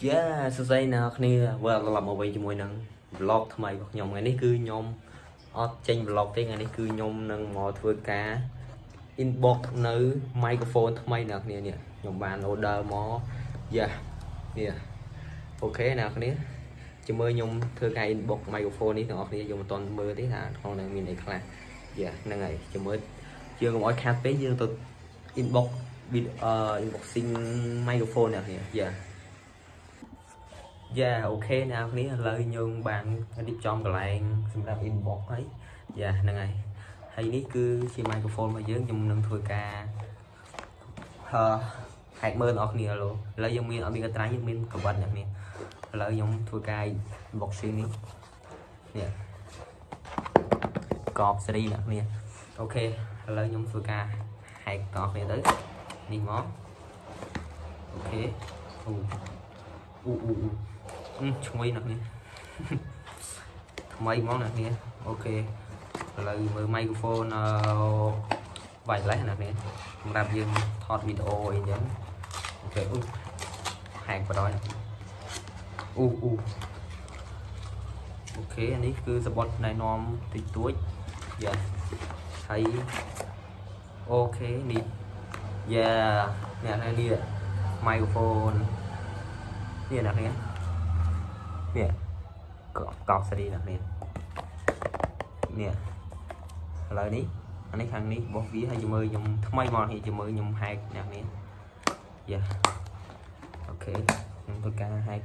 Yeah សួស្តីអ្នកគ្នាវិលត្រឡប់មកវិញជាមួយនឹង vlog ថ្មីរបស់ខ្ញុំថ្ងៃនេះគឺខ្ញុំអត់ចេញ vlog ទេថ្ងៃនេះគឺខ្ញុំនឹងមកធ្វើការ unbox នៅ microphone ថ្មីអ្នកគ្នានេះខ្ញុំបាន order មកយ៉ានេះOK អ្នកគ្នាជាមួយខ្ញុំធ្វើការ unbox microphone នេះទាំងអស់គ្នាយើងមិនទាន់មើលទេថាក្នុងនោះមានអីខ្លះយ៉ាហ្នឹងហើយជាមួយយើងកុំឲ្យខាតពេកយើងទៅ unbox វីដេអូ unboxing microphone អ្នកគ្នាយ៉ា យ៉ា OK អ្នកនរគ្នាឥឡូវយើងបានរៀបចំកន្លែងសម្រាប់ unbox ហើយយ៉ាហ្នឹងហើយហើយនេះគឺជា microphone របស់យើងខ្ញុំនឹងធ្វើការហឺហែកមើលអ្នកនរគ្នាឥឡូវឥឡូវយើងមានអត់មានកន្ត្រៃយើងមានកវ៉ាត់អ្នកនេះឥឡូវខ្ញុំធ្វើការ unboxing នេះនេះកបសេរីអ្នកគ្នា OK ឥឡូវខ្ញុំធ្វើការហែកតគ្នាទៅនេះមក OK អូអូអូអូ អឺឈ្ងុយណាស់នេះ ថ្មីហ្មងណាស់នេះ OK ឥឡូវមើល microphone អឺ wireless ណាស់នេះសម្រាប់យើងថតវីដេអូអីចឹង OK អូហែកបដ ாய் អូអូ OK អានេះគឺសបុតណែនាំតិចតួចយ៉ាហើយ OK នេះយ៉ាអ្នកនេះ microphone នេះអ្នកនេះ នេះកប់កប់សេរីណាស់នេះនេះឥឡូវនេះអានេះខាងនេះរបស់វាហើយមើលខ្ញុំថ្មីមកនេះមើលខ្ញុំហែកអ្នកនេះយ៉ា OK ខ្ញុំធ្វើការហែក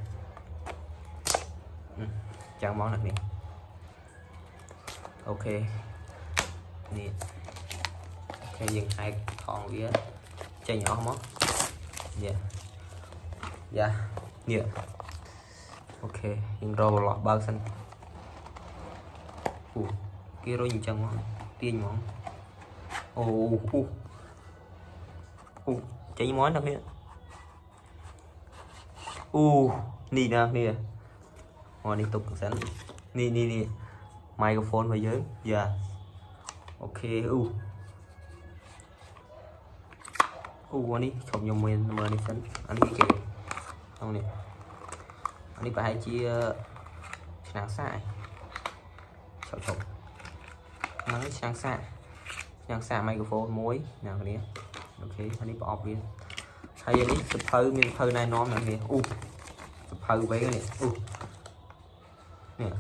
ចាំមកអ្នកនេះ OK នេះ OK យើងហែកថងវាចេញអស់មកយ៉ាយ៉ានេះ OK យើងរកប្រឡោះបើកសិនអូគេរុញអញ្ចឹងមកទាញហ្មងអូអូអូចេញមកដល់នេះអូនេះណានេះអូនេះទុកសិននេះនេះនេះ microphone របស់យើងយ៉ា OK អូអូអានេះឈប់ខ្ញុំមានមើលនេះសិនអានេះគេក្នុងនេះ អានេះប្រហែលជាឆ្នាំងសាកឈប់ឈប់ហ្នឹងឆ្នាំងសាកឆ្នាំងសាក microphone មួយអ្នកគ្នា OK អានេះប្រអប់វាហើយអានេះសភៅមានសភៅណែនាំអ្នកគ្នាអូសភៅវែងនេះអូនេះ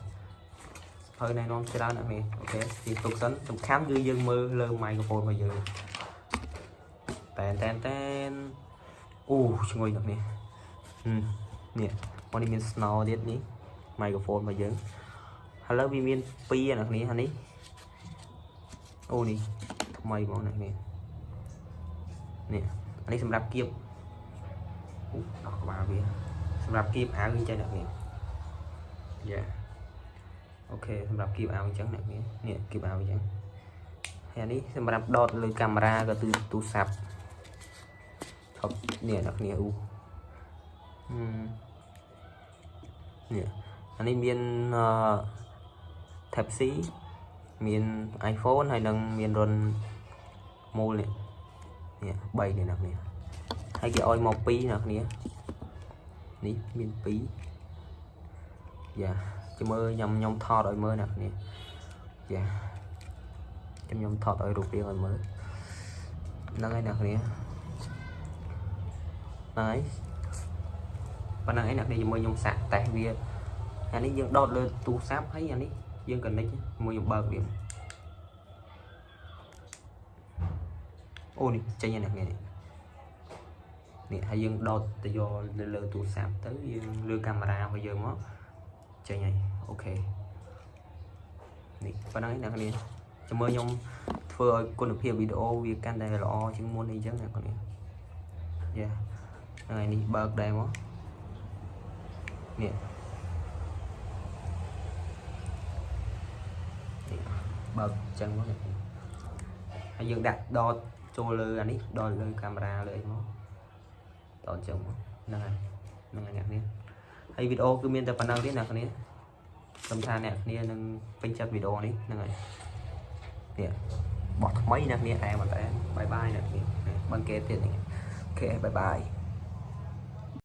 សភៅណែនាំច្រើនអ្នកគ្នា OK ទីទុកសិនសំខាន់គឺយើងមើលលើ microphone របស់យើងតែនតែនតែនអូឈ្ងុយអ្នកគ្នានេះ មកនេះមាន snow ទៀតនេះ microphone របស់យើងឥឡូវវាមាន2អ្នកគ្នាអានេះអូនេះថ្មីហ្មងអ្នកគ្នានេះអានេះសម្រាប់គៀបអូដោះក្បាលវាសម្រាប់គៀបអាវអញ្ចឹងអ្នកគ្នាយ៉ា OK សម្រាប់គៀបអាវអញ្ចឹងអ្នកគ្នានេះគៀបអាវអញ្ចឹងហើយអានេះសម្រាប់ដតលើកាមេរ៉ាក៏ទូទូរស័ព្ទឈប់នេះអ្នកគ្នាអូហឹម នេះអានេះមានអឺ Type C មាន iPhone ហើយនឹងមានរន្ធមូលនេះនេះ3នេះអ្នកនេះហើយគេឲ្យមក2អ្នកនេះនេះមាន2យ៉ាចាំមើលខ្ញុំខ្ញុំថតឲ្យមើលអ្នកនេះយ៉ាចាំខ្ញុំថតឲ្យរូបរាងឲ្យមើលហ្នឹងហើយអ្នកនេះហ្នឹងហើយ ប៉ុណ្ណឹងឯងអ្នកនេះជាមួយខ្ញុំសាកតេស្តវាអានេះយើងដោតលើទូរស័ព្ទហើយអានេះយើង connect មួយខ្ញុំបើកវាអូនេះចេញហើយអ្នកនេះនេះហើយយើងដោតទៅយកលើលើទូរស័ព្ទទៅយើងលើកាមេរ៉ារបស់យើងមកចេញហើយ OK នេះប៉ុណ្ណឹងឯងអ្នកនេះចាំមើលខ្ញុំធ្វើឲ្យគុណភាពវីដេអូវាកាន់តែល្អជាងមុនអីចឹងអ្នកនេះយ៉ាថ្ងៃនេះបើកដែរមក នេះនេះបើកចឹងមកនេះហើយយើងដាក់ដតចូលលើអានេះដតលើកាមេរ៉ាលើអីមកដតចឹងមកហ្នឹងហើយហ្នឹងហើយអ្នកនេះហើយវីដេអូគឺមានតែប៉ុណ្ណឹងទេអ្នកនេះសំថាអ្នកគ្នានឹងពេញចិត្តវីដេអូនេះហ្នឹងហើយនេះបោះថ្មីអ្នកនេះអែមែនតើ bye bye អ្នកនេះបើគេទៀតនេះ OK bye bye.